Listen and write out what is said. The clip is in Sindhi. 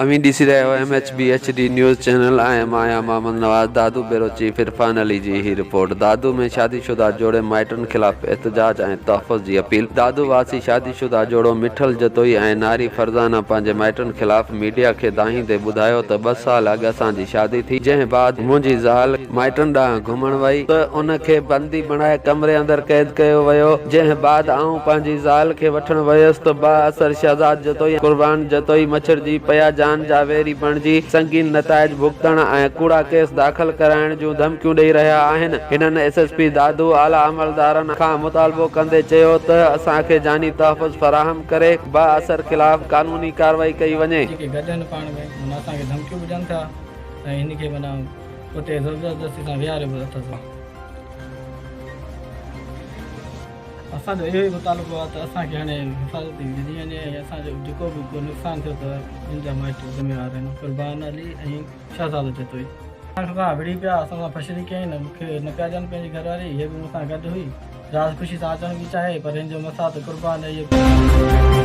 اوهين ڏسي رهيا آهيو M H B H D news channel ۽ مان آهيان محمد نواز دادو بيورو چيف عرفان علي جي هي رپورٽ دادو ۾ شادي شده جوڙي مائٽن خلاف احتجاج ۽ تحفظ جي اپيل دادو واسي شادي شده جوڙو مٺل جتوئي ۽ ناري فرزانه پنهنجي مائٽن خلاف ميڊيا کي دانهيندي ٻڌايو ته ٻه سال اڳ اسان جي شادي ٿي جنهن بعد منهنجي زال مائٽن ڏانهن گهمڻ وئي ته ان کي بندي بڻائي ڪمري اندر قيد ڪيو ويو، جنهن بعد آئون پنهنجي زال کي وٺڻ ويس ته بااثر شهزاد جتوئي ۽ قربان جتوئي مڇرجي پيا جان جا ويري بڻجي سنگين نتائج ڀڳتڻ ۽ ڪوڙا ڪيس داخل ڪرائڻ جون ڌمڪيون ڏئي رهيا آهن. هنن ايس ايس پي دادو اعليٰ عملدارن کان مطالبو ڪندي چيو ته اسان کي جاني تحفظ فراهم ڪري بااثر خلاف قانوني ڪارروائي ڪئي وڃي. جيڪي گڏ آهن پاڻ ۾ معنيٰ اسان کي ڌمڪيون به ڏين ٿا ۽ هن کي معنيٰ اتي زبردستي سان ويهاريو به اٿس. اسان جو اهو ئي مطالبو آهي ته اسان کي هاڻي حفاظت ڏني وڃي ۽ اسان جو جيڪو به ڪو نقصان ٿيو ته ان جا مائٽ ذميوار آهن قربان علي ۽ شهزادو جتوئي. اسان سان وڙهي پيا اسان سان ڦشري ڪيائين مون کي نه پيا ڏين پنهنجي گهر واري هيء به مون سان گڏ هئي راز خوشي سان اچڻ به چاهي پر هن جو مسات قربان علي.